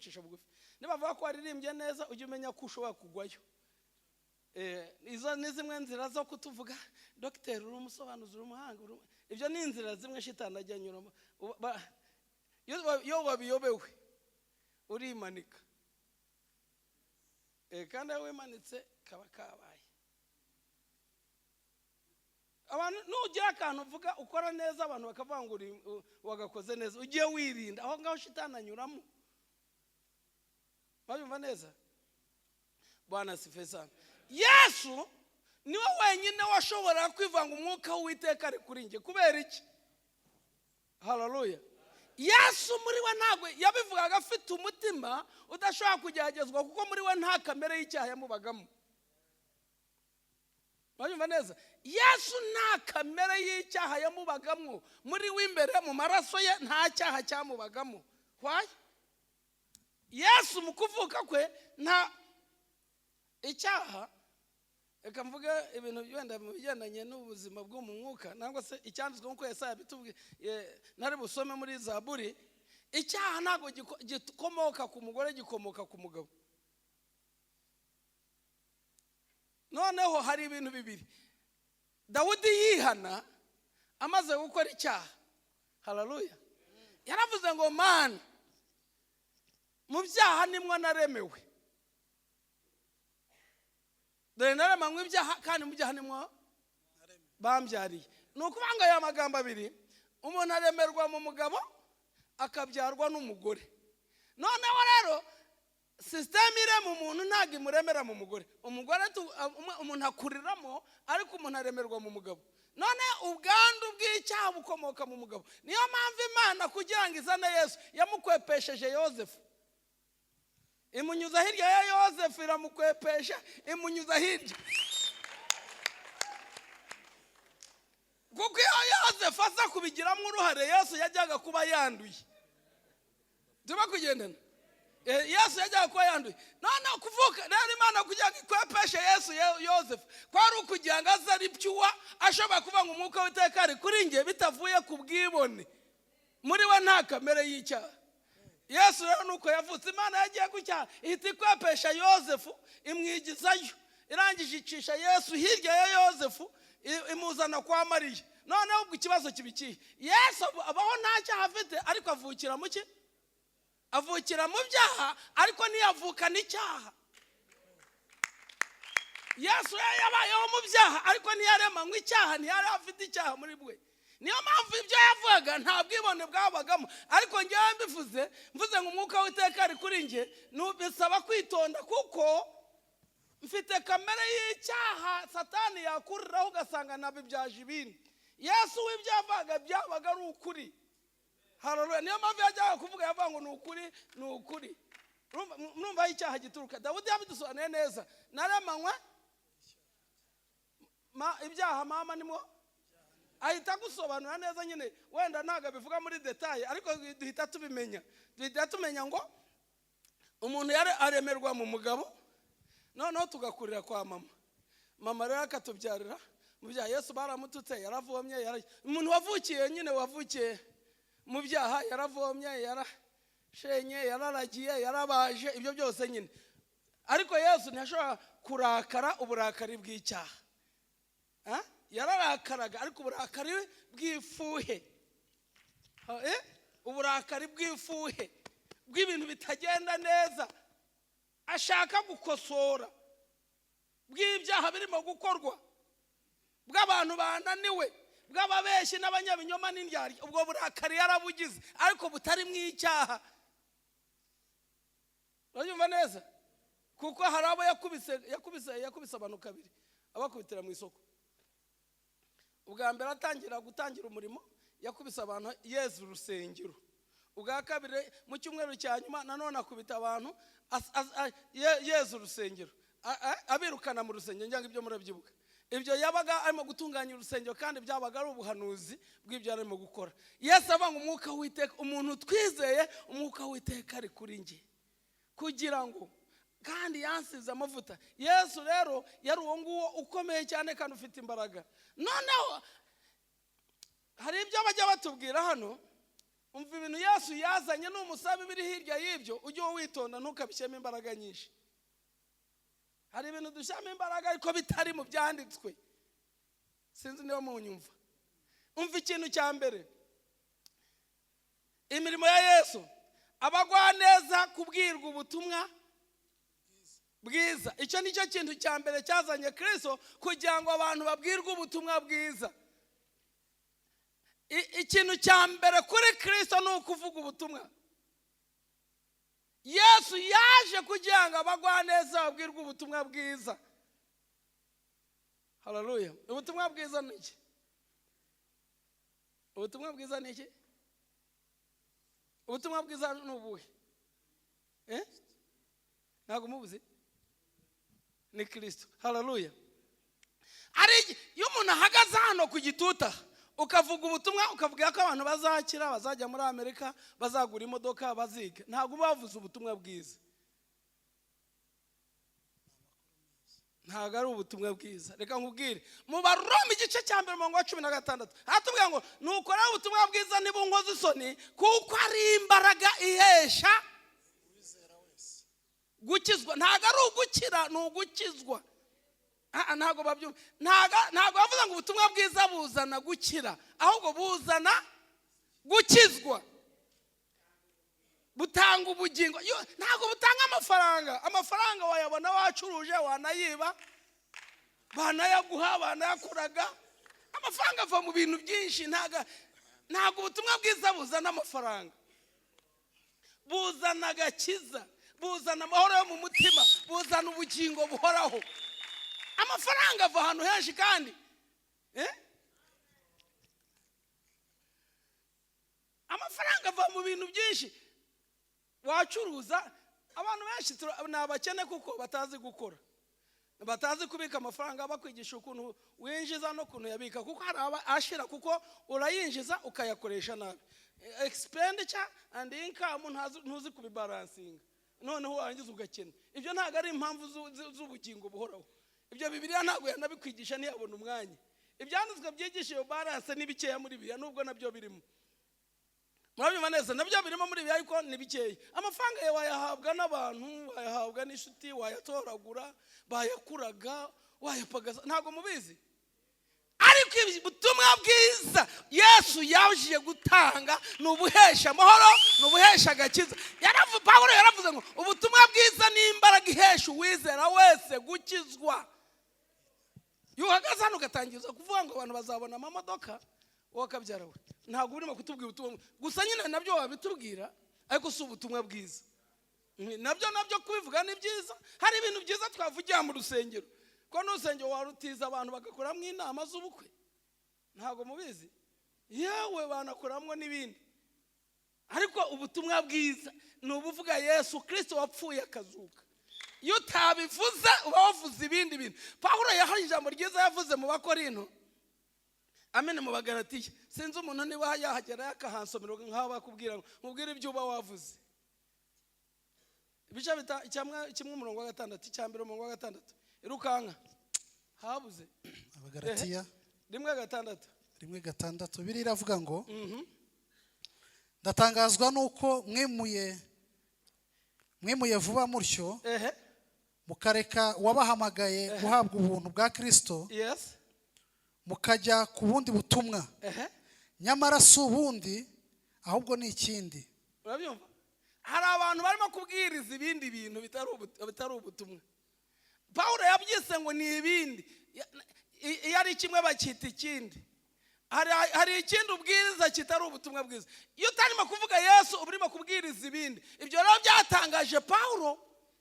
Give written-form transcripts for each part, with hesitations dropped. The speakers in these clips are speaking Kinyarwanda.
kwicisha bugufi. Nibavuga ko waririmbye neza, ujye umenya ko ushobora kugwayo. Izo ni zimwe nzira zo kutuvuga: "Dogiteri, uri umusobanuzi, uri umuhanga, Ibyo ni inzira zimwe shitani ajya anyuramo. Iyo wabiyobewe urimanika. Kandi iyo wimanitse kaba kabaye. Abantu, nugira akantu uvuga ukora neza, abantu bakavuga ngo wagakoze neza, ugiye wirinda aho ngaho shitani anyuramo. Babyumva neza? Bwana asifiwe sana. Yesu niwe wenyine washobora kwivanga "Umwuka w'Uwiteka ari kuri njye." Kubera iki? Haleluya! Yesu muri we ntabwo yabivugaga afite umutima udashobora kugeragezwa, kuko muri we nta kamere y'icyaha yamubagamo. Babyumva neza? Yesu nta kamere y'icyaha yamubagamo muri we imbere, mu maraso ye nta cyaha cyamubagamo. Why? Yesu mu kuvuka kwe nta icyaha. Reka mvuge ibintu wenda mu bigendanye n'ubuzima bwo mu mwuka, nangwa se icyanditswe nk'uko Yesaya bitubwiye, ntari busome muri Zaburi. Icyaha ntabwo gikomoka ku mugore, gikomoka ku mugabo. Noneho hari ibintu bibiri. Dawudi yihana amaze gukora icyaha, haleluya, yaravuze ngo: "Mana, mu byaha nimwo naremewe. Dore naremanywe ibyaha, kandi mu byaha nimwo bambyariye." Ni ukuvuga ngo aya magambo abiri: umuntu aremerwa mu mugabo, akabyarwa n'umugore. Noneho rero sisiteme irema umuntu ntabwo imuremera mu mugore. Umugore umuntu akuriramo, ariko umuntu aremerwa mu mugabo. None ubwandu bw'icyaha bukomoka mu mugabo. Niyo mpamvu Imana, kugira ngo izane Yesu, yamukwepesheje Yozefu, imunyuza hirya ya Yozefu, iramukwepesha, imunyuza hirya, kuko iyo Yozefu aza kubigiramo uruhare, Yesu yajyaga kuba yanduye. Tuba kugendana. Yesu yajyaga kuba yanduye. Noneho kuvuka rero, Imana kugira ngo ikwepeshe Yesu Yozefu, kwari ukugira ngo aze ari pure, ashobora kuvuga ngo "Umwuka w'Iteka ari kuri njye," bitavuye ku bwibone. Muri we nta kamere y'icyaha. Yesu rero nuko yavutse. Imana yagiye gucyaha, ihita ikwepesha Yozefu, imwigizayo. Irangije icisha Yesu hirya ya Yozefu, imuzana kwa Mariya. Noneho ubwo ikibazo kiba ikihe? Yesu abaho nta cyaha afite, ariko avukira mu ki? Avukira mu byaha, ariko ntiyavukana icyaha. Yesu yabayeho mu byaha, ariko ntiyaremanywe icyaha, ntiyari afite icyaha muri bwe. Niyo mpamvu ibyo yavugaga nta bwibone bwabagamo. Ariko ngewe mbivuze, mvuze ngo "Umwuka w'Iteka ari kuri njye," bisaba kwitonda, kuko mfite kamere y'icyaha Satani yakuriraho, ugasanga nabibyaje ibindi. Yesu w'ibyo yavugaga byabaga ari ukuri. Haleluya! Niyo mpamvu yajyaga kuvuga, yavuga ngo "Ni ukuri, ni ukuri." Murumva aho icyaha gituruka? Dawudi yabidusobanuye neza: "Naremanywe ibyaha, mama nimwo." Ahita agusobanura neza nyine. Wenda ntabwo abivuga muri détail, ariko duhita tubimenya, duhita tumenya ngo umuntu yari aremerwa mu mugabo, noneho tugakurira kwa mama, mama rero akatubyarira mu byaha. Yesu baramututse, yaravomye, umuntu wavukiye nyine, wavukiye mu byaha, yaravomye, yarashenye, yararagiye, yarabaje, ibyo byose nyine. Ariko Yesu ntiyashobora kurakara uburakari bw'icyaha. Ah? Yararakaraga, ariko uburakari bw'ifuhe. Ha, eh? Uburakari bw'ifuhe bw'ibintu bitagenda neza ashaka gukosora, bw'ibyaha birimo gukorwa, bw'abantu bananiwe, bw'ababeshyi n'abanyabinyoma n'indyarya. Ubwo burakari yarabugize, ariko butari mu icyaha. Urabyumva neza? Kuko hari abo yakubise abantu kabiri, abakubitira mu isoko. Ubwa mbere atangira gutangira umurimo, yakubise abantu yeza urusengero. Ubwa kabiri, mu cyumweru cya nyuma, nanone akubita abantu yeza urusengero, abirukana mu rusengero. Ngira ngo ibyo murabyibuka. Ibyo yabaga arimo gutunganya urusengero, kandi byabaga ari ubuhanuzi bw'ibyo arimo gukora. Yesu avuga ngo "Umwuka w'Iteka," umuntu twizeye, "Umwuka w'Iteka ari kuri njye kugira ngo, kandi yansize amavuta." Yesu rero yari uwo nguwo ukomeye cyane kandi ufite imbaraga. Noneho hari ibyo bajya batubwira hano. Umva ibintu Yesu yazanye, n'umusabe biri hirya y'ibyo, ujye witonda, ntukabishyiremo imbaraga nyinshi. Hari ibintu dushyiramo imbaraga ariko bitari mu byanditswe. Sinzi niba munyumva. Umva ikintu cya mbere, imirimo ya Yesu, abagwaneza kubwirwa ubutumwa bwiza. Icyo ni cyo kintu cya mbere cyazanye Kirisito, kugira ngo abantu babwirwe ubutumwa bwiza. Ikintu cya mbere kuri Kirisito ni ukuvuga ubutumwa. Yesu yaje kugira ngo abagwaneza babwirwe ubutumwa bwiza. Haleluya! Ubutumwa bwiza ni iki? Ubutumwa bwiza ni iki? Ubutumwa bwiza ni ubuhe? Eh? Ntabwo mubuzi? Ni Kirisito. Haleluya! Ari iyo umuntu ahagaze hano ku gituta, ukavuga ubutumwa, ukavuga ko abantu bazakira, bazajya muri Amerika, bazagura imodoka, baziga, ntabwo uba wavuze ubutumwa bwiza, ntabwo ari ubutumwa bwiza. Reka nkubwire, mu Baroma igice cya 1, umurongo wa 16, haratubwira ngo: "Nukora ubutumwa bwiza ntibunkoze isoni, kuko ari imbaraga ihesha gukizwa." Ntabwo ari ugukira, ni ugukizwa. Ntabwo babyumva. Ntabwo bavuga ngo ubutumwa bwiza buzana gukira, ahubwo buzana gukizwa, butanga ubugingo. Ntabwo butanga amafaranga. Amafaranga wayabona wacuruje, wanayiba banayaguha, banayakuraga. Amafaranga ava mu bintu byinshi. Ntabwo ubutumwa bwiza buzana amafaranga, buzana agakiza, buzana amahoro yo mu mutima, buzana ubugingo buhoraho. Amafaranga ava ahantu henshi kandi, eh? Amafaranga ava mu bintu byinshi wacuruza. Abantu benshi ni abakene kuko batazi gukora, batazi kubika amafaranga. Bakwigisha ukuntu winjiza n'ukuntu yabika, kuko hari aba ashira, kuko urayinjiza ukayakoresha nabi. Expenditure and income ntuzi kubibalancinga, noneho warangiza ugakena. Ibyo ntabwo ari impamvu z'ubugingo buhoraho. Ibyo Bibiliya ntabwo yanabikwigisha, ntiyabona umwanya. Ibyanditswe byigisha iyo balance ni bikeya muri Bibiliya, nubwo nabyo birimo. Murabyumva neza? Nabyo birimo muri Bibiliya, ariko ni bikeya. Amafaranga yawe wayahabwa n'abantu, wayahabwa n'inshuti, wayatoragura, bayakuraga, wayapagaza. Ntabwo mubizi? Ariko ubutumwa bwiza Yesu yaje gutanga ni ubuhesha amahoro, ni ubuhesha agakiza. Pawulo yaravuze ngo ubutumwa bwiza ni imbaraga ihesha uwizera wese gukizwa. Iyo uhagaze hano ugatangiza kuvuga ngo abantu bazabona amamodoka, wowe akabyara we, ntabwo urimo kutubwira ubutumwa gusa. Nyine nabyo wabitubwira, ariko si ubutumwa bwiza. Nabyo kubivuga ni byiza. Hari ibintu byiza twavugira mu rusengero, ko n'urusengero warutiza abantu bagakoramo inama z'ubukwe. Ntabwo mubizi? Yewe, banakoramo n'ibindi. Ariko ubutumwa bwiza ni ubuvuga Yesu Kirisito wapfuye akazuka. Iyo utabivuze uba wavuze ibindi bintu. Pawulo yahaye ijambo ryiza yavuze mu Bakorinto, amene, mu Bagaratiya. Sinzi umuntu niba yahagera yakahansomera, nk'aho bakubwira ngo mubwire ibyo uba wavuze. Ibice 1, umurongo wa 6, icya 1, umurongo wa 6. Irukanka, habuze. Abagaratiya. 1:6. 1:6, biriya iravuga ngo: "Ndatangazwa nuko mwimuye vuba mutyo, mukareka uwabahamagaye guhabwa ubuntu bwa Kirisito, mukajya ku bundi butumwa. Nyamara si ubundi, ahubwo ni ikindi." Urabyumva? Hari abantu barimo kubwiriza ibindi bintu bitari ubutumwa. Pawulo yabyise ngo ni ibindi. Iyo ari kimwe bacyita ikindi. Hari ikindi ubwiriza kitari ubutumwa bwiza. Iyo utarimo kuvuga Yesu, uba urimo kubwiriza ibindi. Ibyo rero byatangaje Pawulo,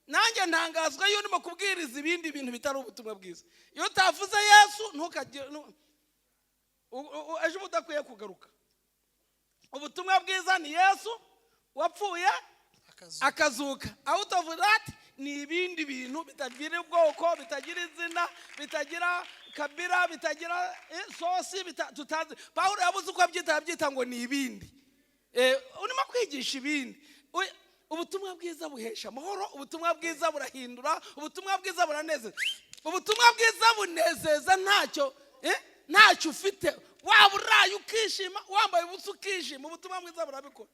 nanjye ntangazwa iyo urimo kubwiriza ibindi bintu bitari ubutumwa bwiza. Iyo utavuze Yesu, ntukagire ejo uba udakwiye kugaruka. Ubutumwa bwiza ni Yesu wapfuye akazuka. Akazuka. Out of that ni ibindi bintu bitagira ubwoko, bitagira izina, bitagira kabira, bitagira sosi, tutazi. Pawulo yabuze uko abyita, yabyita ngo ni ibindi. Urimo kwigisha ibindi. Ubutumwa bwiza buhesha amahoro, ubutumwa bwiza burahindura, ubutumwa bwiza buranezeza, ubutumwa bwiza bunezeza ntacyo. Ntacyo ufite, waba uraye ukishima, wambaye ubusa ukishima. Ubutumwa bwiza burabikora.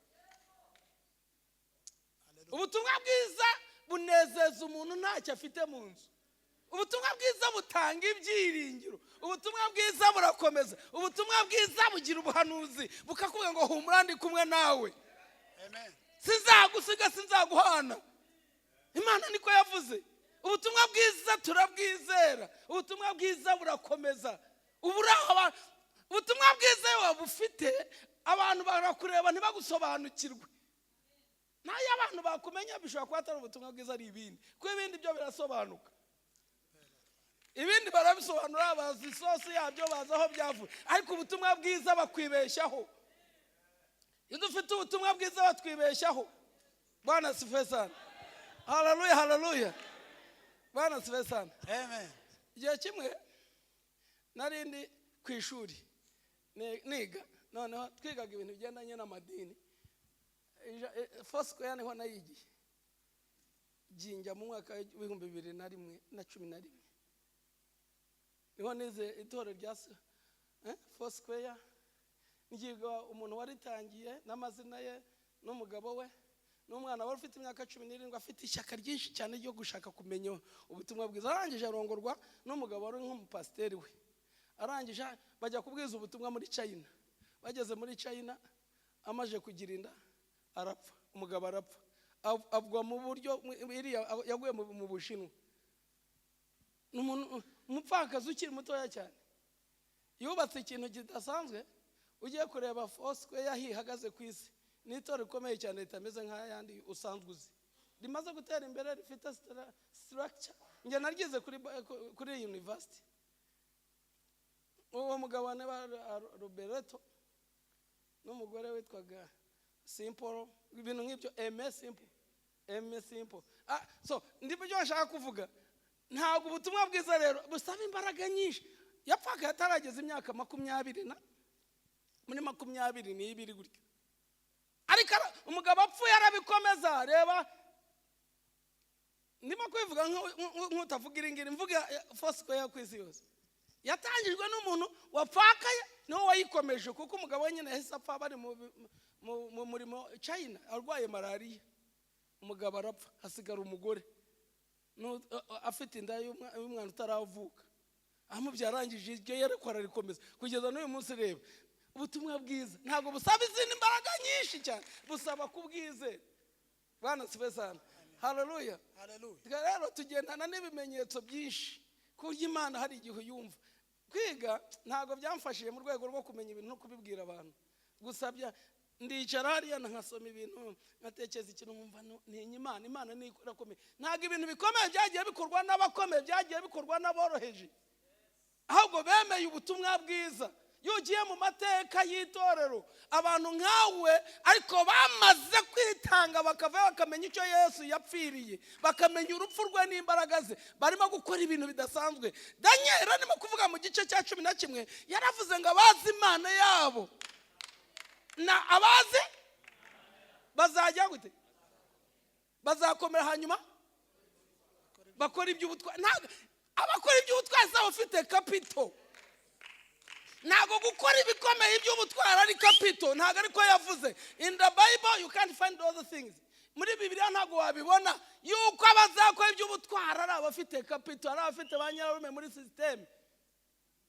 Ubutumwa bwiza bunezeza umuntu ntacyo afite mu nzu. Ubutumwa bwiza butanga ibyiringiro. Ubutumwa bwiza burakomeza. Ubutumwa bwiza bugira ubuhanuzi, bukakubwira ngo: "Humura, ndi kumwe nawe." Amen. "Sinzagusiga, sinzaguhana." Imana niko yavuze. Ubutumwa bwiza turabwizera. Ubutumwa bwiza burakomeza. Ubu uri aho ubutumwa bwiza iyo wabufite, abantu barakureba ntibagusobanukirwe. Nayo abantu bakumenya bishobora kuba atari ubutumwa bwiza, ari ibindi, kuko ibindi byo birasobanuka. Ibindi barabisobanura, bazi isosi yabyo, bazi aho byavuye, ariko ubutumwa bwiza bakwibeshyaho. Iyo dufite ubutumwa bwiza batwibeshyaho. Bwana asifiwe sana. Haleluya, haleluya. Bwana asifiwe sana. Amen. Igihe kimwe nari ndi ku ishuri niga, noneho twigaga ibintu bigendanye n'amadini. Foursquare niho nayigiye, Jinja, mu mwaka w'2001 na 11, niho nize itorero rya Foursquare. Ngiga umuntu waritangiye n'amazina ye n'umugabo we n'umwana wari ufite imyaka 17, afite ishyaka ryinshi cyane ryo gushaka kumenya ubutumwa bwiza. Arangije arongorwa n'umugabo wari nk'umupasiteri we. Arangije bajya kubwiza ubutumwa muri China. Bageze muri China, amaze kugira inda arapfa, umugabo arapfa. Agwa mu buryo iriya yaguye mu Bushinwa. Ni umuntu umupfakazi ukiri mutoya cyane, yubatse ikintu kidasanzwe. Ugiye kureba Foursquare aho ihagaze ku isi, ni itorero rikomeye cyane ritameze nk'ayandi usanzwe uzi, rimaze gutera imbere, rifite structure. Njye naryize kuri university. Uwo mugabo niba Roberto n'umugore witwaga Simple, ibintu nk'ibyo, Aimee Semple, Aimee Semple. So ndibyo bashaka kuvuga. Ntabwo ubutumwa bwiza rero busaba imbaraga nyinshi. Yapfaga atarageza imyaka 20 na muri 22 gutyo, ariko umugabo apfuye arabikomeza. Reba, ndimo kwivuga nk'utavuga iri ngiri, mvuga Foursquare ku isi yose yatangijwe n'umuntu wapfakaye, niwe wayikomeje, kuko umugabo we nyine yahise apfa bari mu murimo China, arwaye malariya, umugabo arapfa, hasigara umugore afite inda y'umwana utaravuka. Amubyara arangije iryo yerekwa ararikomeza kugeza n'uyu munsi. Reba, ubutumwa bwiza ntabwo busaba izindi mbaraga nyinshi cyane, busaba kubwizera. Bwana asifiwe sana. Haleluya. Hallelujah. Twe rero tugendana n'ibimenyetso byinshi, ku buryo Imana hari igihe uyumva. Kwiga ntabwo byamfashije mu rwego rwo kumenya ibintu no kubibwira abantu gusa. Ndicara hariya nkasoma ibintu, nkatekereza ikintu, nkumva ntinya Imana. Imana ni irakomeye. Ntabwo ibintu bikomeye byagiye bikorwa n'abakomeye, byagiye bikorwa n'aboroheje, ahubwo bemeye ubutumwa bwiza. Iyo ugiye mu mateka y'itorero, abantu nkawe ariko bamaze kwitanga, bakavayo, bakamenya icyo Yesu yapfiriye, bakamenya urupfu rwe n'imbaraga ze, barimo gukora ibintu bidasanzwe. Daniel arimo kuvuga mu gice cya 11, yaravuze ngo abazi Imana yabo na abazi bazajya gute? Bazakomera, hanyuma bakora iby'ubutwari. Ntabwo abakora iby'ubutwari si abafite capital. Ntabwo gukora ibikomeye iby'ubutwari ari capital, ntabwo ariko yavuze. In the Bible you can't find those things. Muri Bibiliya ntabwo wabibona yuko abazakora iby'ubutwari ari abafite capital, ari abafite ba nyirarume muri système.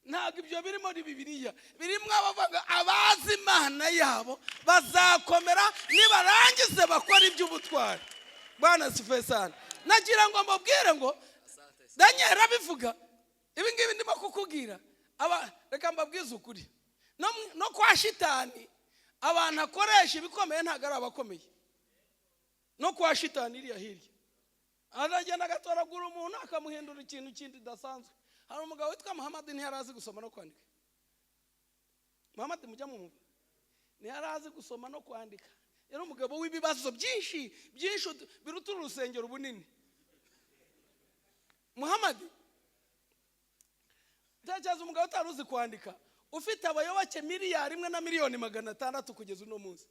Ntabwo ibyo biri muri Bibiliya. Birimo abavuga abazi Imana yabo bazakomera, nibarangize bakora iby'ubutwari. Bwana asifiwe sana. Nagira ngo mbabwire ngo Daniel abivuga ibi ngibi ndimo kukubwira. Reka mbabwize ukuri, no kwa shitani abantu akoresha ibikomeye ntabwo ari abakomeye. No kwa shitani iriya hirya, aragenda agatoragura umuntu akamuhindura ikintu kindi kidasanzwe. Hari umugabo witwa Muhamadi, ntiyari azi gusoma no kwandika. Muhamadi mujya mumva, ntiyari azi gusoma no kwandika. Yari umugabo w'ibibazo byinshi byinshi biruta uru rusengero ubunini. Muhamadi, tekereza umugabo utari uzi kwandika, ufite abayoboke 1,600,000,000 kugeza uno munsi,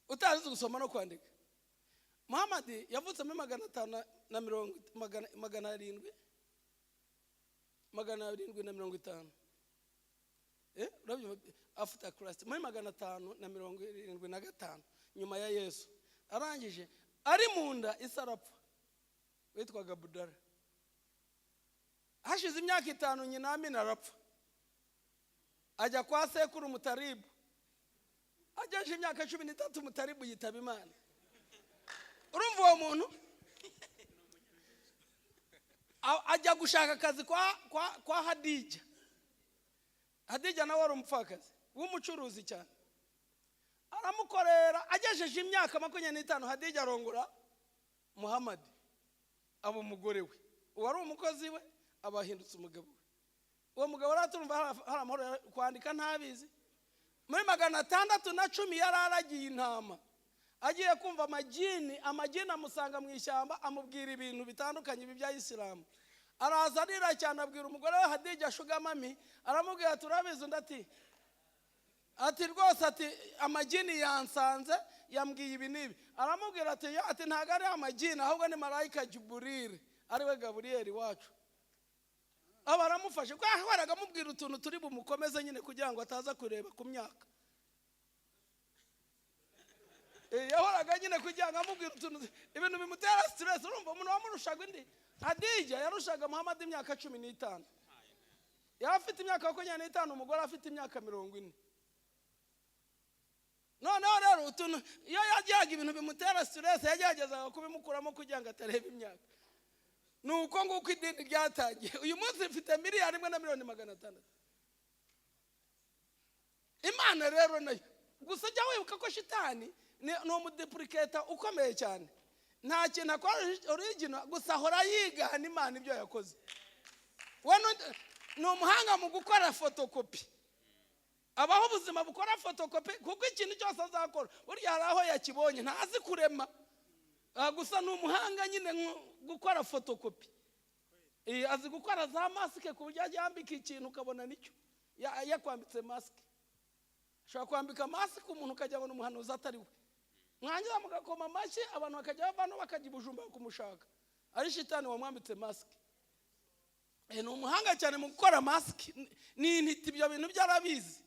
utari uzi gusoma no kwandika. Muhamadi yavutse muri magana atanu na mirongo magana 750. Urabyumva? After Christ, muri 575 nyuma ya Yesu. Arangije, ari mu nda, ise arapfa, witwaga Budara. Hashize imyaka 5, nyina Amina arapfa, ajya kwa sekuru Mutaribu. Agejeje imyaka 13, Mutaribu yitaba Imana. Urumva uwo muntu ajya gushaka akazi kwa Hadija. Hadija nawe wari umupfakazi w'umucuruzi cyane, aramukorera. Agejeje imyaka 25, Hadija arongora Muhammad, aba umugore we. Uwari umukozi we aba ahindutse umugabo we. Uwo mugabo rero turumva hari amahoro, kwandika ntabizi. Muri 610 yari aragiye intama, agiye kumva amagini amusanga mu ishyamba, amubwira ibintu bitandukanye ibi bya Isilamu. Araza arira cyane, abwira umugore we Hadija, sugar mummy, aramubwira ati: "Urabizi?" Undi ati: "Rwose," ati: "Amagini yansanze, yambwiye ibi n'ibi." Aramubwira ati: "Yo," ati: "ntabwo ari amagini, ahubwo ni marayika Jiburili, ariwe Gaburiyeli wacu." Aba aramufashe, kuko yahoraga amubwira utuntu turi bumukomeze nyine, kugira ngo ataza kureba ku myaka. Yahoraga nyine kugira ngo amubwire utuntu, ibintu bimutera stress. Urumva umuntu wamurushaga indi, Hadija yarushaga Muhammad imyaka 15. Yari afite imyaka 25, umugore afite imyaka 40. Noneho rero utuntu, iyo yagiraga ibintu bimutera stress, yageragezaga kubimukuramo kugira ngo atareba imyaka. Ni uko nguko idini ryatangiye. Uyu munsi rifite 1,600,000,000. Imana rero nayo gusa, jya wibuka ko shitani ni umu duplicator ukomeye cyane. Nta kintu akora original, gusa ahora yigana Imana ibyo yakoze. We ni umuhanga mu gukora fotokopi. Abaho ubuzima bukora fotokopi, kuko ikintu cyose azakora burya hari aho yakibonye. Ntazi kurema. Gusa ni umuhanga nyine nko gukora fotokopi. Azi gukora za masike, ku buryo yambika ikintu ukabona nicyo. Yakwambitse masike, ashobora kwambika masike umuntu ukajya abona umuhanuzi atari we, mwangiza mugakoma amashyi, abantu bakajya bavano bakajya i Bujumbura kumushaka, ari shitani wamwambitse masike. Ni umuhanga cyane mu gukora masike. Ni intiti, ibyo bintu byarabizi.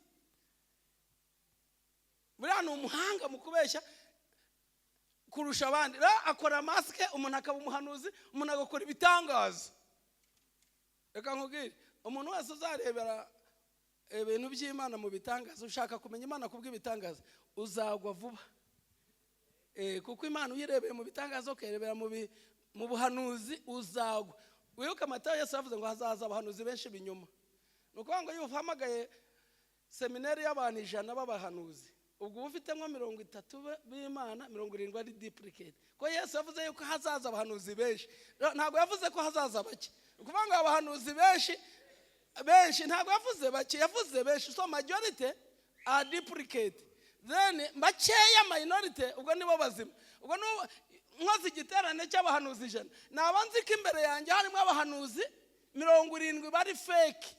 Buriya ni umuhanga mu kubeshya kurusha abandi. Rero akora masike, umuntu akaba umuhanuzi, umuntu agakora ibitangaza. Reka nkubwire, umuntu wese uzarebera ibintu by'Imana mu bitangaza, ushaka kumenya Imana kubw'ibitangaza, uzagwa vuba. Kuko Imana uyirebeye mu bitangaza, ukayirebera mu buhanuzi, uzagwa. Wibuke Amatayo, Yesu yavuze ngo hazaza abahanuzi benshi binyuma. Ni ukuvuga ngo iyo uhamagaye seminari y'abantu 100 b'abahanuzi, ubwo uba ufitemo 30 b'Imana, 70 ari duplicate, ko Yesu yavuze yuko hazaza abahanuzi benshi. Ntabwo yavuze ko hazaza bake. Ni ukuvuga ngo abahanuzi benshi benshi, ntabwo yavuze bake, yavuze benshi. So majority are duplicate, then bakeya, minority, ubwo nibo bazima. Ubwo nkoze igiterane cy'abahanuzi 100, naba nzi ko imbere yanjye harimo abahanuzi 70 bari fake.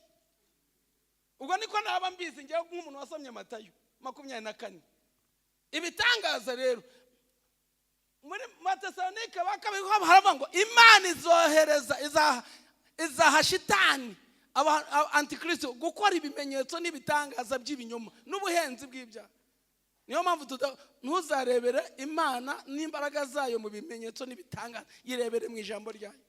Ubwo niko naba mbizi ngewe nk'umuntu wasomye Matayo 24. Ibitangaza rero, muri Matesalonike ba kabiri haravuga ngo Imana izohereza, izaha shitani, antikristo, gukora ibimenyetso n'ibitangaza by'ibinyoma n'ubuhenzi bw'ibyaha. Niyo mpamvu ntuzarebere Imana n'imbaraga zayo mu bimenyetso n'ibitangaza, yirebere mu ijambo ryayo.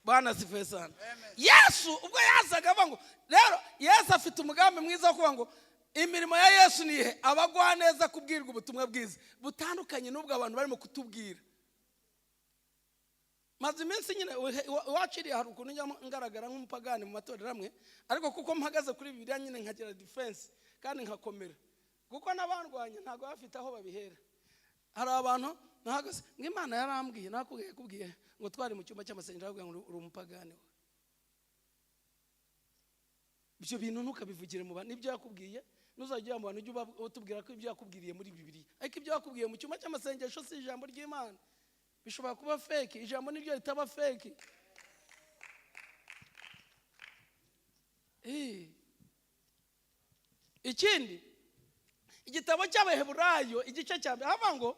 Bwana asifiwe sana. Yesu ubwo yazaga avuga ngo rero Yesu afite umugambi mwiza wo kuvuga ngo imirimo ya Yesu ni ihe? Abagwa neza kubwirwa ubutumwa bwiza butandukanye n'ubwo abantu barimo kutubwira. Maze iminsi nyine iwacu iriya hari ukuntu njya ngaragara nk'umupagani mu matorero amwe, ariko kuko mpagaze kuri Bibiliya nyine nkagira defense kandi nkakomera, kuko n'abandwanya ntabwo bafite aho babihera. Hari abantu nahagaze ngo Imana yarambwiye, nakubwiye, yakubwiye ngo twari mu cyumba cy'amasengesho, aravuga ngo uri umupagani we. Ibyo bintu ntukabivugire mu bantu. Nibyo yakubwiye, ntuzajya mu bantu, ujye utubwira ko ibyo yakubwiriye muri Bibiliya. Ariko ibyo yakubwiye mu cyumba cy'amasengesho si ijambo ry'Imana, bishobora kuba fake. Ijambo niryo ritaba fake. Ikindi, igitabo cy'Abaheburayo igice cya mbere, havuga ngo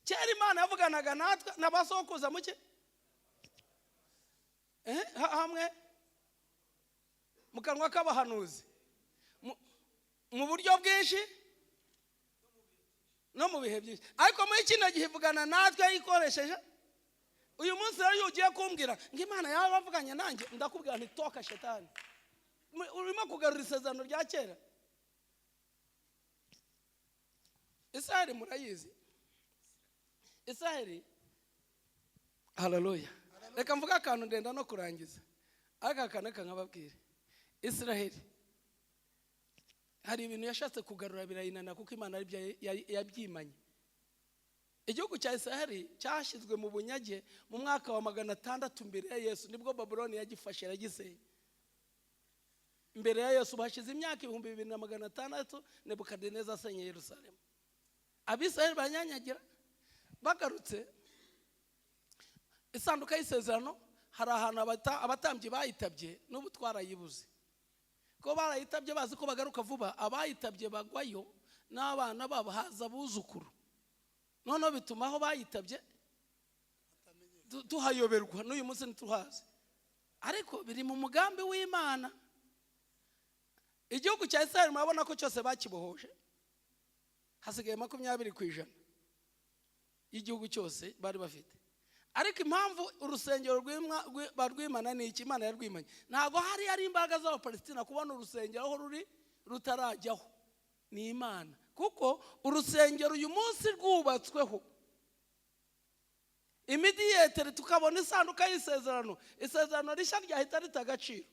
kera Imana yavuganaga natwe n'abasokuruza muke hamwe. Mu kanwa k'abahanuzi, mu buryo bwinshi no mu bihe byinshi. Ariko muri kino gihe ivugana natwe ikoresheje. Uyu munsi rero, iyo ugiye kumbwira ngo Imana yaba bavuganye nanjye, ndakubwira nti: "Toka shetani." Urimo kugarura isezerano rya kera. Israheli murayizi, Israheli. Haleluya! Reka mvuge akantu ndenda no kurangiza, ariko aka kantu nkababwire. Israheli hari ibintu yashatse kugarura birayinana, kuko Imana aribyo yabyimanye. Igihugu cya Israheli cyashyizwe mu bunyage mu mwaka wa 600 mbere ya Yesu. Nibwo Babuloni yagifashe, iragisenya. Mbere ya Yesu hashize imyaka 2600 Nebukadineza asenye Yerusalemu. Abisiraheli baranyanyagira. Bagarutse, isanduka y'isezerano hari ahantu abatambyi bayitabye, n'ubu twarayibuze, ko barayitabye bazi ko bagaruka vuba. Abayitabye bagwayo n'abana babo, haza abuzukuru. Noneho bituma aho bayitabye tuhayoberwa, n'uyu munsi ntituhazi, ariko biri mu mugambi w'Imana. Igihugu cya Israel murabona ko cyose bakibohoje, hasigaye 20% y'igihugu cyose bari bafite. Ariko impamvu urusengero barwimana ni iki? Imana yarwimanye. Ntabwo hari hari imbaraga z'Abapalesitina kubona urusengero aho ruri rutarajyaho, ni Imana. Kuko urusengero uyu munsi rwubatsweho immediately, tukabona isanduka y'isezerano, isezerano rishya ryahita rita agaciro.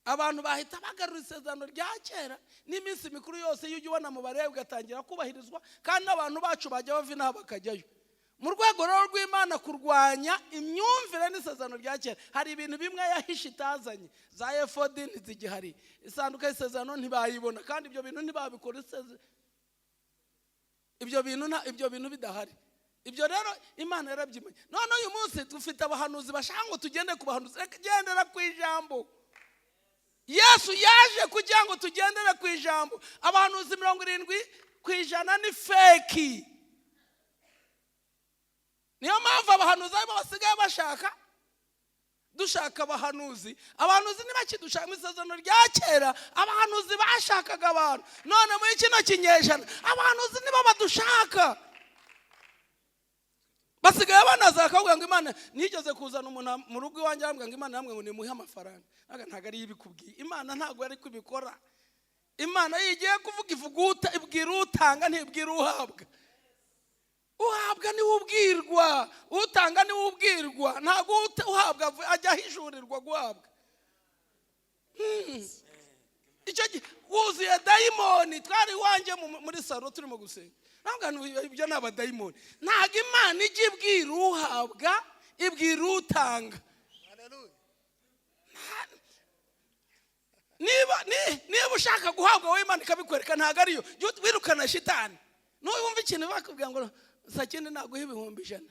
Abantu bahita bagarura isezerano rya kera, n'iminsi mikuru yose iyo ujya ubona mu bareba ugatangira kubahirizwa, kandi n'abantu bacu bajya bava inaha bakajyayo. Mu rwego rero rw'Imana kurwanya imyumvire n'isezerano rya kera, hari ibintu bimwe yahishe itazanye. Za efodi ntizigihari, isanduka y'isezerano ntibayibona, kandi ibyo bintu ntibabikora ibyo bintu bidahari. Ibyo rero Imana yarabyimanye. None uyu munsi dufite abahanuzi bashaka ngo tugende ku bahanuzi. Reka gendera ku ijambo. Yesu yaje kugira ngo tugendere ku ijambo. Abahanuzi 70% ni fake. Niyo mpamvu abahanuzi aribo basigaye bashaka. Dushaka abahanuzi, abahanuzi ntibakidushaka. Mu isezerano rya kera abahanuzi bashakaga abantu, none muri kino kinyejana abahanuzi nibo badushaka. Basigaye banaza bakavuga ngo Imana nigeze kuzana umuntu mu rugo iwanjye, arambwira ngo Imana yambwiye ngo nimuhe amafaranga. Ntabwo ariyo ibikubwiye. Imana ntabwo ari kubikora. Imana iyo igiye kuvuga, ivuga ibwira utanga, ntibwira uhabwa. Uhabwa niwe ubwirwa, utanga niwe ubwirwa. Ntabwo uhabwa ajya ahishurirwa guhabwa. Icyo gihe wuzuye dayimoni. Twari iwanjye muri salo turimo gusenga, ntabwo ibyo ni abadayimoni. Ntabwo Imana ijya ibwira uhabwa, ibwira utanga. Hallelujah. Niba ushaka guhabwa wowe, Imana ikabikwereka, ntabwo ariyo. Jya wirukana shitani. Nuwumva ikintu bakubwira ngo sakindi naguha 100,000,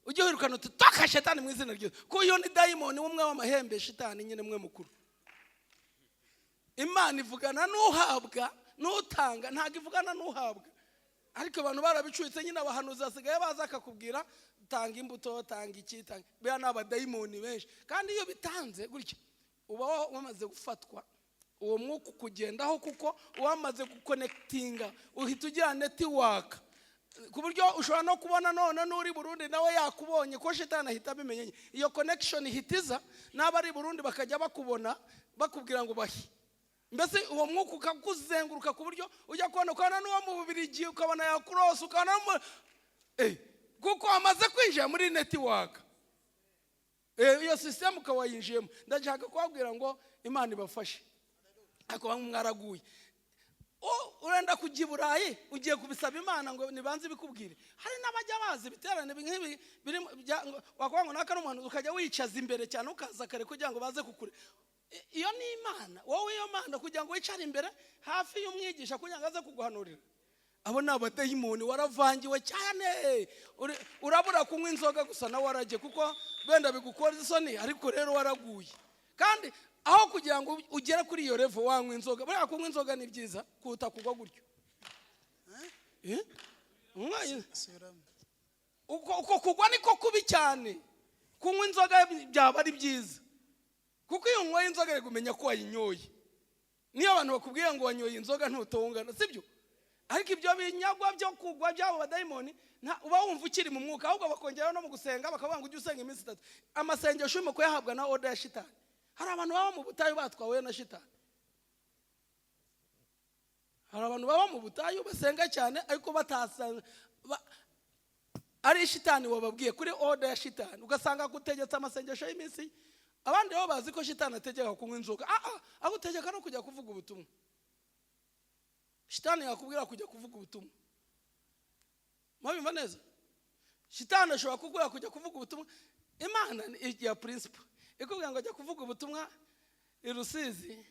ujye wirukana uti: "Toka shetani mu izina ryiza," kuko iyo ni dayimoni w'umwe w'amahembe, shitani nyine mwe mukuru. Imana ivugana n'uhabwa n'utanga, ntabwo ivugana n'uhabwa. Ariko abantu barabicuritse nyine. Abahanuzi basigaye baza akakubwira: "Tanga imbuto, tanga iki, tanga." Buriya ni abadayimoni benshi. Kandi iyo bitanze gutya uba wamaze gufatwa, uwo mwuka ukugendaho, kuko wamaze guconnectinga, uhita ugira network, ku buryo ushobora no kubona none n'uri Burundi nawe yakubonye, ko shitani ahita abimenye. Iyo connection ihita iza, n'aba ari Burundi bakajya bakubona, bakubwira ngo bahi. Mbese uwo mwuka ukakuzenguruka, ku buryo ujya kubona ukabona n'uwo mu Bubirigi, ukabona yakurose, ukabona kuko wamaze kwinjira muri network. Iyo sisitemu ukaba wayinjiyemo. Ndashaka kubabwira ngo Imana ibafashe, ariko bamwe mwaraguye. Urenda kujya i Burayi, ugiye kubisaba Imana ngo nibanze ibikubwire. Hari n'abajya bazi ibiterane nk'ibi biri wakuvuga ngo naka n'umuhanuzi, ukajya wicaza imbere cyane, ukaza kare kugira ngo baze kukure. Iyo ni Imana wowe, iyo Mana kugira ngo wicare imbere hafi y'umwigisha kugira ngo aze kuguhanurira. Abo ni abadayimoni, waravangiwe cyane. Urabura kunywa inzoga gusa nawe warajye, kuko wenda bigukora isoni, ariko rero waraguye. Kandi aho kugira ngo ugere kuri iyo level wanywa inzoga, buriya kunywa inzoga ni byiza kuruta kugwa gutyo. Eh? Subiramo. Uko kugwa niko kubi cyane. Kunywa inzoga byaba ari byiza. Kuko iyo unyweye inzoga, ari kumenya ko wayinyoye. Niyo abantu bakubwiye ngo wanyoye inzoga, ntutongana, sibyo? Ariko ibyo binyagwa byo kugwa by'abo badayimoni, uba wumva ukiri mu mwuka. Ahubwo bakongeraho no mu gusenga, bakavuga ngo ujye usenga iminsi 3. Amasengesho urimo kuyahabwa na order ya shitani. Hari abantu baba mu butayu batwawe na shitani. Hari abantu baba mu butayu basenga cyane, ariko batasenga ari shitani wababwiye, kuri order ya shitani. Ugasanga agutegetse amasengesho y'iminsi. Abandi bo bazi ko shitani ategeka kunywa inzoga. Ah, agutegeka no kujya kuvuga ubutumwa. Shitani yakubwira kujya kuvuga ubutumwa. Mwabyumva neza? Shitani ashobora kukubwira kujya kuvuga ubutumwa. Imana ni ya principle ikubwira ngo jya kuvuga ubutumwa i Rusizi,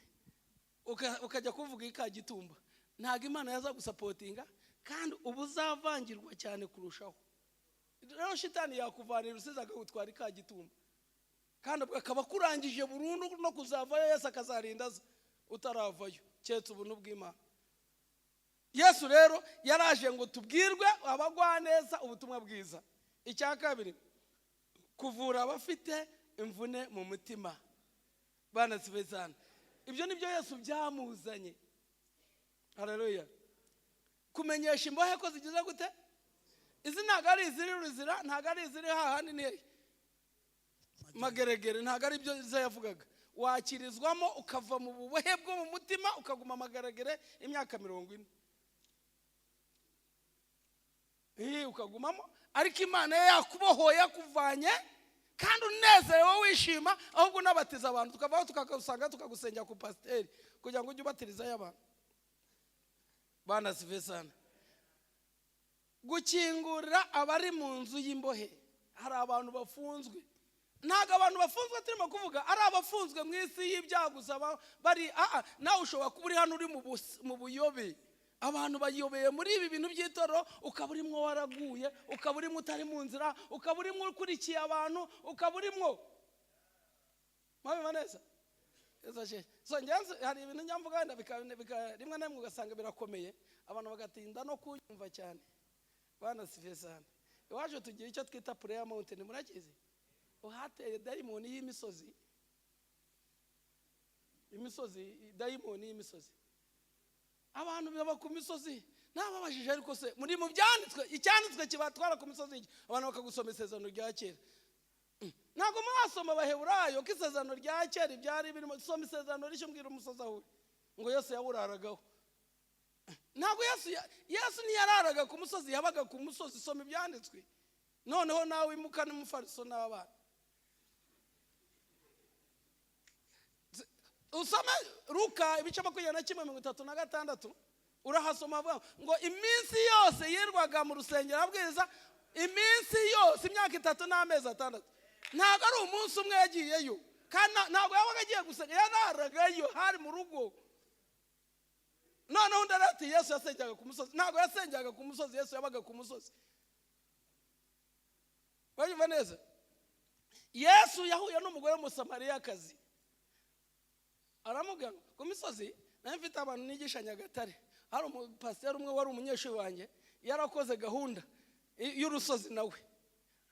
ukajya kuvuga i Kagitumba, ntabwo Imana yaza gusupportinga, kandi uba uzavangirwa cyane kurushaho. Rero shitani yakuvana i Rusizi akagutwara i Kagitumba, kandi ubwo akaba akurangije burundu no kuzavayo. Yesu akazarinda aza utaravayo, keretse ubuntu bw'Imana. Yesu rero yaraje ngo tubwirwe abagwaneza ubutumwa bwiza. Icya kabiri, kuvura abafite imvune mu mutima. Bana sibezana, ibyo ni byo Yesu byamuzanye. Haleluya! Kumenyesha imbohe ko zigize gute? Izi ntabwo ari iziri Ruzira, ntabwo ari iziri hahandi, ni hehe? Mageregere. Ntabwo ari byo izo yavugaga. Wakirizwamo ukava mu bubohe bwo mu mutima, ukaguma Amageregere imyaka 40. Ukagumamo, ariko Imana yo yakubohoye, yakuvanye, kandi unezerewe, wishima, ahubwo unabatiza abantu. Tukavaho tukagusanga, tukagusengera ku pasiteri kugira ngo ujye ubatirizayo abantu. Bana sive sana. Gukingurira abari mu nzu y'imbohe. Hari abantu bafunzwe. Ntabwo abantu bafunzwe turimo kuvuga ari abafunzwe mu isi y'ibyaha gusa. Bari nawe ushobora kuba uri hano uri mu buyobe. Abantu bayobeye muri ibi bintu by'itorero, ukaba urimo waraguye, ukaba urimo utari mu nzira, ukaba urimo ukurikiye abantu, ukaba urimo. Mwabiba neza? Yesu ashimwe. So ngenzi, hari ibintu njya mvuga wenda rimwe na rimwe ugasanga birakomeye, abantu bagatinda no kunyumva cyane. Bana sive sana. Iwacu tugira icyo twita prayer mountain, murakizi? Uhateye dayimoni y'imisozi, imisozi, dayimoni y'imisozi. Abantu baba ku misozi. Nababajije, ariko se muri mu byanditswe, icyanditswe kibatwara ku misozi iki? Abantu bakagusoma isezerano rya kera. Ntabwo mwasoma Abaheburayo ko isezerano rya kera ibyari birimo? Soma isezerano rishya, umbwira umusozi aho uri ngo Yesu yawuraragaho. Ntabwo Yesu ntiyararaga ku musozi, yabaga ku musozi. Soma ibyanditswe noneho nawe imuka n'umufariso n'abana. Usome Luka ibice 21, 36, urahasoma avuga ngo iminsi yose yirwaga mu rusengero abwiriza, iminsi yose, imyaka 3 n'amezi 6. Ntabwo ari umunsi umwe yagiyeyo, kandi ntabwo yabaga agiye gusenga, yararagayo, hari mu rugo. Noneho undi arati Yesu yasengeraga ku musozi. Ntabwo yasengeraga ku musozi, Yesu yabaga ku musozi. Urumva neza? Yesu yahuye n'umugore w'Umusamariyakazi, aramubwira ngo ku misozi. Nawe mfite abantu nigisha Nyagatare, hari umupasiteri umwe wari umunyeshuri wanjye, yarakoze gahunda y'urusozi nawe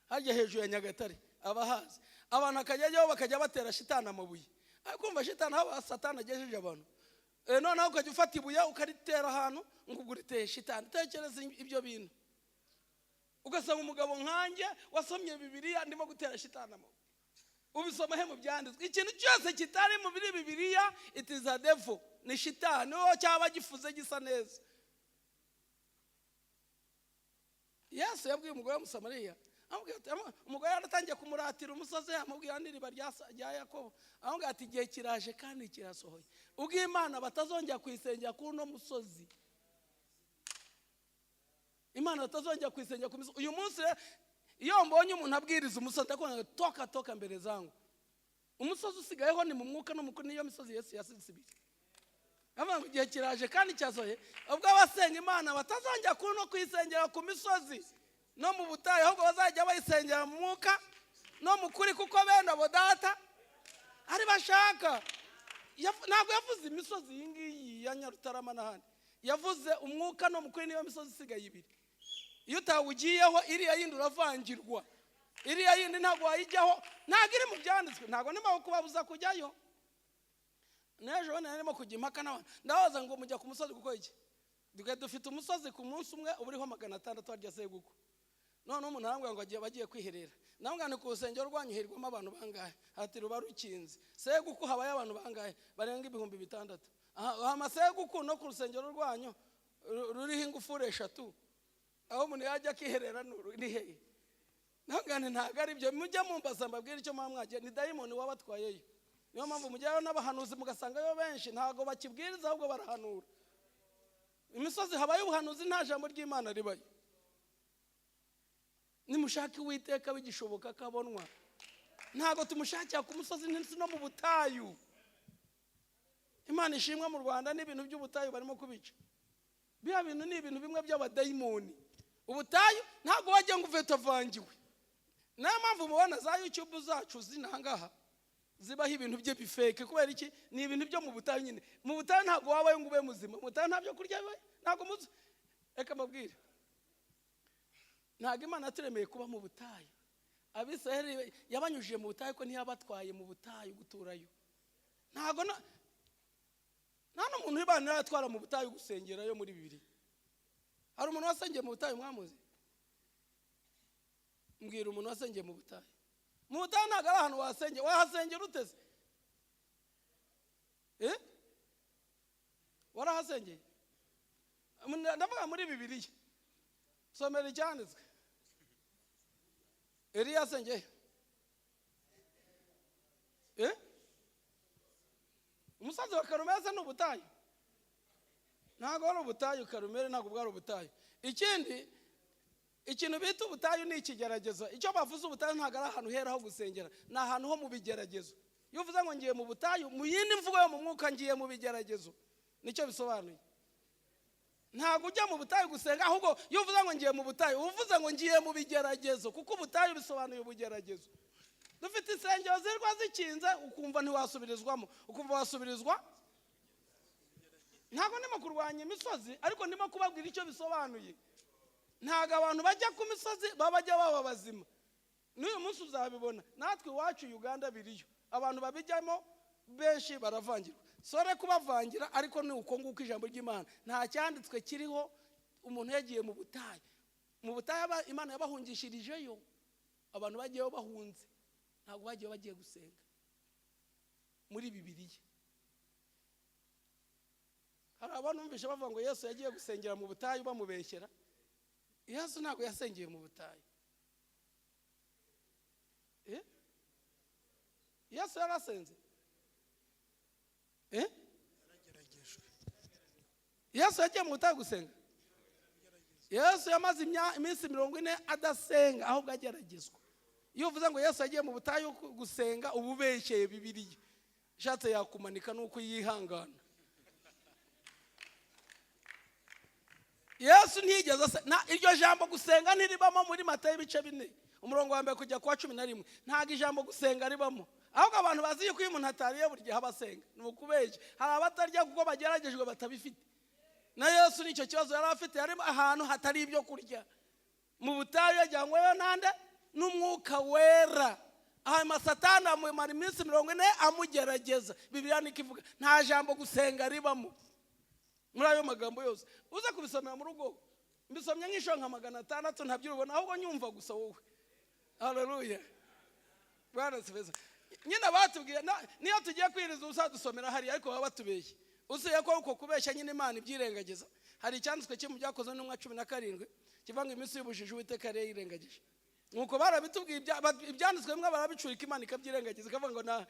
hajya hejuru ya Nyagatare, abahazi. Abantu akajya ajyaho, bakajya batera shitani amabuye. Ariko kumva shitani, aho satani agejeje abantu. Noneho ukajya ufata ibuye ukaritera ahantu ngo ubwo uriteye shitani. Tekereza ibyo bintu, ugasanga umugabo nkanjye wasomye Bibiliya ndimo gutera shitani amabuye. Ubisoma he mu byanditswe? Ikintu cyose kitari muri Bibiliya, it is a devil, ni shitani, uwo cyaba gifuze gisa neza. Yesu yabwiye umugore w'Umusamariya, amubwira ati, umugore yaratangiye kumuratira umusozi, amubwira n'iriba rya Yakobo, amubwira ati: "Igihe kiraje kandi kirasohoye ubwo Imana batazongera kuyisengera kuri uno musozi." Imana batazongera kuyisengera ku misozi. Uyu munsi rero, iyo mbonye umuntu abwiriza umusozi, ndakubwira ngo toka, toka mbere zangu. Umusozi usigayeho ni mu mwuka no mu kuri, niyo misozi Yesu yasize ibiri. Avuga ngo igihe kiraje kandi cyasohoye ubwo abasenga Imana batazongera kuri no kuyisengera ku misozi no mu butayu, ahubwo bazajya bayisengera mu mwuka no mu kuri, kuko bene abo Data ari bashaka. Ntabwo yavuze imisozi iyi ngiyi ya Nyarutarama n'ahandi, yavuze umwuka no mu kuri, niyo misozi isigaye ibiri. Iyo utawugiyeho, iriya yindi uravangirwa. Iriya yindi ntabwo wayijyaho, ntabwo iri mu byanditswe. Ntabwo ndimo kubabuza kujyayo. N'ejo bundi narimo kujya impaka n'abantu, ndabaza ngo mujya ku musozi gukora iki? Dufite umusozi ku munsi umwe uba uriho 600 harya Seguku. Noneho umuntu arambwira ngo bagiye kwiherera. Ndamubwira nti ku rusengero rwanyu hirwamo abantu bangahe? Ati ruba rukinze. Seguku habayo abantu bangahe? Barenga 6000. Aha Seguku no ku rusengero rwanyu ruriho ingufuri 3, aho umuntu yajya akiherera ni hehe? Ndamubwira nti ntabwo ari byo, mujye mumbaza mbabwire icyo muba mwagiye. Ni dayimoni wabatwayeyo. Niyo mpamvu mujyayo n'abahanuzi mugasangayo benshi, ntabwo bakibwiriza ahubwo barahanura. Imisozi habaye ubuhanuzi, nta jambo ry'Imana ribayo. Nimushake Uwiteka bigishoboka akabonwa. Ntabwo tumushakira ku musozi ndetse no mu butayu. Imana ishimwe, mu Rwanda n'ibintu by'ubutayu barimo kubica. Biriya bintu ni ibintu bimwe by'abadayimoni. Ubutayu ntabwo wajya ngo uve utavangiwe. Niyo mpamvu mubona za YouTube zacu zinangaha zibaho ibintu bye bifeke. Kubera iki? Ni ibintu byo mu butayu nyine. Mu butayu ntabwo wabayo ngo ube muzima. Mu butayu nta byo kurya bibayo, ntabwo muzi. Reka mbabwire, ntabwo Imana yaturemeye kuba mu butayu. Abisirayeli yabanyujije mu butayu ko ntiyabatwaye mu butayu guturayo. Ntabwo nta n'umuntu Imana iratwara mu butayu gusengerayo muri Bibiliya. Hari umuntu wasengeye mu butayu mwamuzi? Mbwira umuntu wasengeye mu butayu. Mu butayu ntabwo ari ahantu wasengera. Wahasengera uteze? Warahasengeye? Ndavuga muri Bibiliya. Somera icyanditswe. Eliya asengeye? Umusozi wa Karumeli ni ubutayu? Ntabwo ari ubutayu. Karumeli ntabwo bwari ubutayu. Ikindi ikintu bita ubutayu ni ikigeragezo. Icyo bavuze ubutayu ntabwo ari ahantu hera ho gusengera, ni ahantu ho mu bigeragezo. Iyo uvuze ngo ngiye mu butayu, mu yindi mvugo yo mu mwuka ngiye mu bigeragezo, nicyo bisobanuye. Ntabwo ujya mu butayu gusenga, ahubwo iyo uvuze ngo ngiye mu butayu, uvuze ngo ngiye mu bigeragezo, kuko ubutayu bisobanuye ubugeragezo. Dufite insengero zirwa zikinze, ukumva ntiwasubirizwamo, ukumva wasubirizwa. Ntabwo ndimo kurwanya imisozi, ariko ndimo kubabwira icyo bisobanuye. Ntabwo abantu bajya ku misozi baba bajya baba bazima. N'uyu munsi uzabibona, natwe iwacu Uganda biriyo, abantu babijyamo benshi baravangirwa. Sore kubavangira, ariko ni uko nguko ijambo ry'Imana. Nta cyanditswe kiriho umuntu yagiye mu butayu. Mu butayu Imana yabahungishirijeyo, abantu bagiyeyo bahunze, ntabwo bagiye bagiye gusenga. Muri Bibiliya hari abantu bumvishe bavuga ngo Yesu yagiye gusengera mu butayu, bamubeshyera. Yesu ntabwo yasengeye mu butayu. Yesu yarasenze? Yesu yagiye mu butayu gusenga? Yesu yamaze iminsi 40 adasenga, ahubwo ageragezwa. Iyo uvuze ngo Yesu yagiye mu butayu gusenga, uba ubeshyeye Bibiliya. Ishatse yakumanika nuko yihangana. Yesu ntiyigeze, iryo jambo gusenga ntiribamo muri Matayo ibice 4 umurongo wa 1 kujya ku wa 11. Ntabwo ijambo gusenga ribamo, ahubwo abantu bazi yuko iyo umuntu atariye buri gihe aba asenga. Ni ukubeshya. Hari abatarya kuko bageragejwe batabifite. Na Yesu nicyo kibazo yari afite, yari ahantu hatari ibyo kurya mu butayu, yajyanyweyo nande? N'umwuka wera. Hanyuma Satani amumara iminsi 40 amugerageza. Bibiliya niko ivuga, nta jambo gusenga ribamo muri ayo magambo yose. Uze kubisomera mu rugo, mbisomye nk'inshuro nka 600, ntabyo ubona, ahubwo nyumva gusa wowe. Haleluya, Bwana sibeza. Nyine batubwiye niyo tugiye kwiriza ubusa dusomera hariya, ariko baba batubeshye. Usiye ko uko kubeshya nyine Imana ibyirengagiza. Hari icyanditswe cyo mu Byakozwe n'Intumwa 17 kivuga ngo iminsi y'ubujiji Uwiteka yari yirengagije. Nuko barabitubwiye, ibyanditswe bimwe barabicurika, Imana ikabyirengagiza, ikavuga ngo na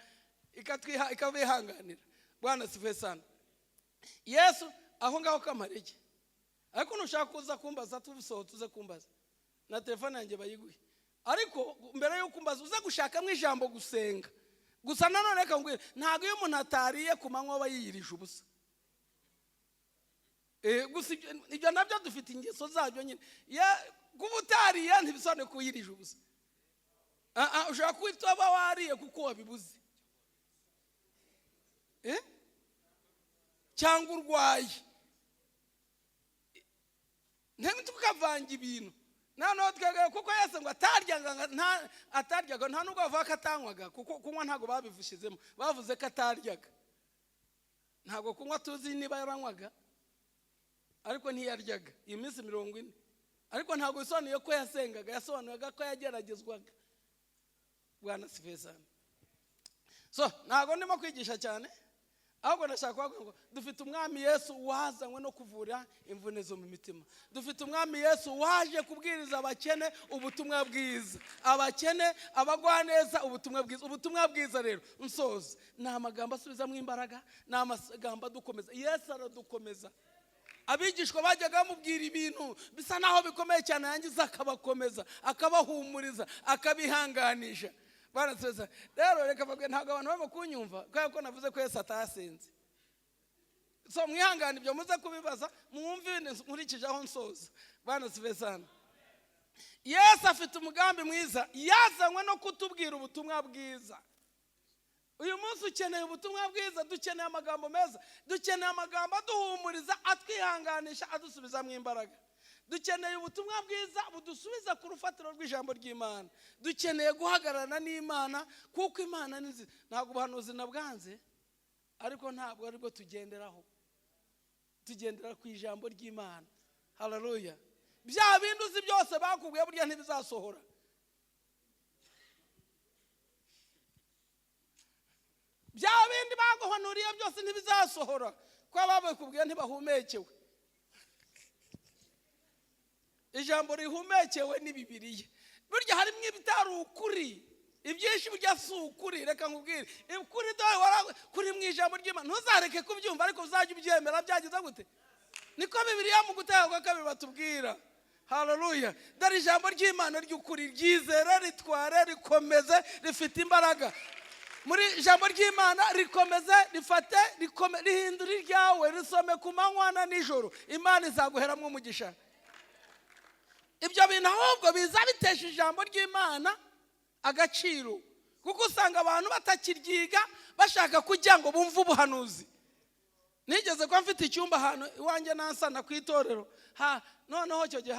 ikatwiha, ikabihanganira. Bwana sife sana. Yesu aho ngaho kamarege. Ariko nushaka kuza kumbaza tubusohotse, uze kumbaza na telefone yanjye bayiguhe. Ariko mbere y'uko umbaza uze gushakamo ijambo gusenga. Gusa nanone reka ngwire, ntabwo iyo umuntu atariye ku manywa aba yiyirije ubusa. Gusa ibyo nabyo dufite ingeso zabyo nyine. Kuba utariye ntibisobanuye ko wiyirije ubusa. Ushobora kuba uba wariye kuko wabibuze. Cyangwa urwaye. Ntukavanga ibintu. Noneho twebwe, kuko Yesu ngo ataryaga, ataryaga, nta nubwo bavuga ko atanywaga, kuko kunywa ntabwo babivushyizemo, bavuze ko ataryaga. Ntabwo kunywa tuzi niba yaranywaga, ariko ntiyaryaga iyi minsi 40. Ariko ntabwo bisobanuye ko yasengaga, yasobanuraga ko yageragezwaga. Bwana asifiwe sana. So ntabwo ndimo kwigisha cyane, ahubwo ndashaka kuvuga ngo dufite umwami Yesu wazanywe no kuvura imvune zo mu mitima. Dufite umwami Yesu waje kubwiriza abakene ubutumwa bwiza, abakene, abagwaneza, ubutumwa bwiza. Ubutumwa bwiza rero, nsoza, ni amagambo asubizamo imbaraga, ni amagambo adukomeza. Yesu aradukomeza. Abigishwa bajyaga bamubwira ibintu bisa naho bikomeye cyane, yangiza akabakomeza, akabahumuriza, akabihanganisha. Barasubiza rero, reka mbabwire, ntabwo abantu barimo kunyumva kubera ko navuze ko Yesu atasenze. So mwihangane, ibyo muze kubibaza, mwumve ibintu nkurikije aho nsoza. Bwana sana. Yesu afite umugambi mwiza, yazanywe no kutubwira ubutumwa bwiza. Uyu munsi ukeneye ubutumwa bwiza, dukeneye amagambo meza, dukeneye amagambo aduhumuriza, atwihanganisha, adusubizamo imbaraga. Dukeneye ubutumwa bwiza budusubiza ku rufatiro rw'ijambo ry'Imana. Dukeneye guhagararana n'Imana, kuko Imana ni nziza. Ntabwo ubuhanuzi nabwanze, ariko ntabwo aribwo tugenderaho, tugendera ku ijambo ry'Imana. Haleluya! Bya bindi uzi byose bakubwiye burya ntibizasohora. Bya bindi baguhanuriye byose ntibizasohora, kuko ababikubwiye ntibahumekewe. Ijambo rihumekewe ni Bibiliya. Burya harimo ibitari ukuri, ibyinshi burya si ukuri. Reka nkubwire ukuri, dore kuri mu ijambo ry'Imana. Ntuzareke kubyumva, ariko uzajya ubyemera byagize gute. Niko Bibiliya mu gutanga kwa kabiri batubwira. Haleluya! Dore ijambo ry'Imana ry'ukuri, ryizere, ritware, rikomeze, rifite imbaraga. Muri ijambo ry'Imana rikomeze, rifate, rihindure iryawe, risome ku manywa na nijoro, Imana izaguheramo umugisha. Ibyo bintu ahubwo biza bitesha ijambo ry'Imana agaciro, kuko usanga abantu batakiryiga, bashaka kugira ngo bumve ubuhanuzi. Nigeze kuba mfite icyumba ahantu iwanjye nansana ku itorero, noneho icyo gihe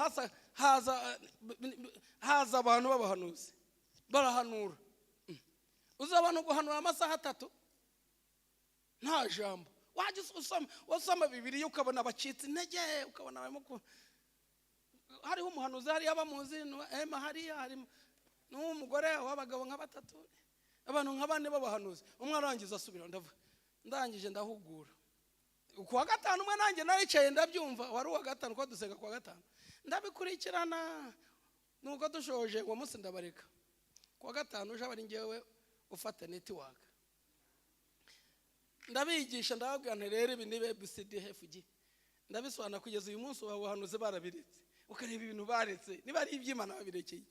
haza abantu b'abahanuzi barahanura. Uzi abantu guhanura amasaha 3 nta jambo. Wajya usoma Bibiliya ukabona bacitse intege, ukabona barimo hariho umuhanuzi hariya bamuzi, ema hariya harimo n'umugore w'abagabo nka 3, abantu nka 4 b'abahanuzi. Umwe arangiza asubira, ndavuga ndangije ndahugura. Ku wa gatanu umwe nanjye naricaye ndabyumva, wari uwa gatanu ko dusenga ku wa gatanu, ndabikurikirana. Nuko dushoje uwo munsi ndabareka. Ku wa gatanu uje abari ngewe ufata network, ndabigisha, ndababwira nti rero ibi ni ABCDFG, ndabisobanura kugeza uyu munsi ubuhanuzi barabiretse. Ukareba ibintu baretse, niba ari iby'Imana babirekeye.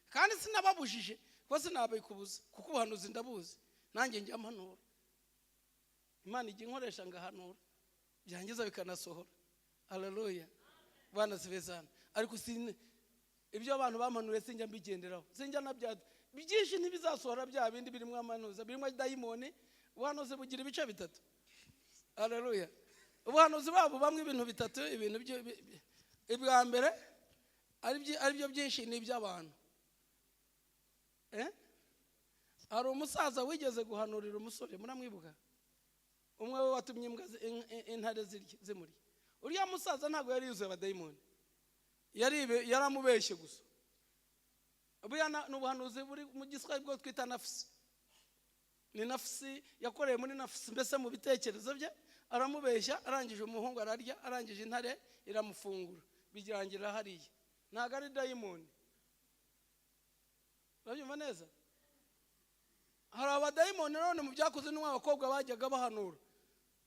Kandi sinababujije, kuko sinabikubuza, kuko ubuhanuzi ndabuzi, nanjye njya mpanura. Imana ijya inkoresha ngahanura, byangiza bikanasohora. Haleluya! Bwana asifiwe sana. Ariko ibyo abantu bampanuye sinjya mbigenderaho, sinjya nabya byinshi ntibizasohora. Bya bindi birimo amanuza, birimo dayimoni. Ubuhanuzi bugira ibice 3. Haleluya! Ubuhanuzi bwabo bamwe ibintu 3, ibintu ibwa mbere ari byo byinshi ni iby'abantu. Hari umusaza wigeze guhanurira umusore, muramwibuka, umwe we watumye imbwa intare zimurya. Uriya musaza ntabwo yari yuzuye abadayimoni, yaramubeshye gusa. Buriya ni ubuhanuzi buri mu giswahili bwo twita nafsi. Ni nafsi yakoreye muri nafsi, mbese mu bitekerezo bye aramubeshya, arangije umuhungu ararya, arangije intare iramufungura, birangira hariya. Ntabwo ari dayimoni. Urabyumva neza? Hari abadayimoni none mu byakoze n'umwe abakobwa bajyaga bahanura,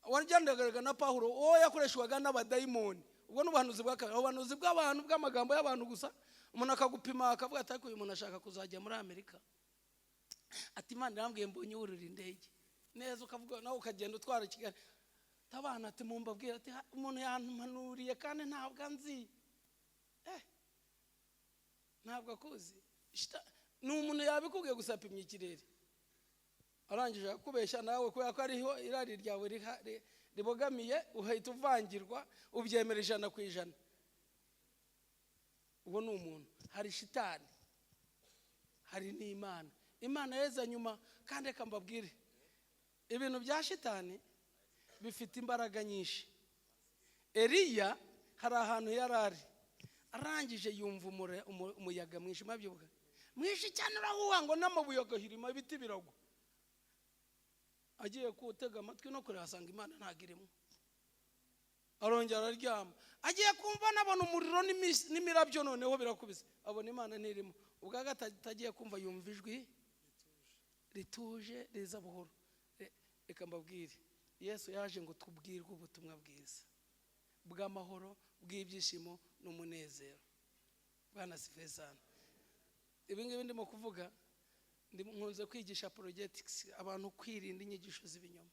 wagendaga na Pawulo, uwo yakoreshwaga n'abadayimoni. Ubwo ni ubuhanuzi bwa kabiri, ubuhanuzi bw'abantu, bw'amagambo y'abantu gusa. Umuntu akagupima akavuga ati ariko uyu muntu ashaka kuzajya muri Amerika, ati Imana irambwiye mbonye wurira indege neza, ukavuga nawe ukagenda utwara Kigali. Tabana ati mumbabwira ati umuntu yampanuriye kandi ntabwo anzi. Ntabwo akuzi. Ni umuntu yabikubwiye gusa apimye ikirere, arangije akubeshya nawe kubera ko ariho irari ryawe ribogamiye, uhita uvangirwa, ubyemera 100%. Uwo ni umuntu. Hari shitani, hari n'Imana. Imana yeza nyuma. Kandi reka mbabwire, ibintu bya shitani bifite imbaraga nyinshi. Eliya hari ahantu yari ari, arangije yumva umuyaga mwinshi, mwabyibuka, mwinshi cyane, urahuha ngo n'amabuye agahirima, ibiti biragwa. Agiye kuwutega amatwi no kureba, asanga Imana ntabwo irimo. Arongera araryama. Agiye kumva nabona umuriro n'imirabyo, noneho birakubise, abona Imana ntirimo. Ubwa gatatu agiye kumva, yumva ijwi rituje riza buhoro. Reka mbabwire, Yesu yaje ngo tubwirwe ubutumwa bwiza bw'amahoro, bw'ibyishimo n'umunezero. Bwana sifesana. Ibi ngibi ndimo kuvuga, nkunze kwigisha apologetics, abantu kwirinda inyigisho z'ibinyoma.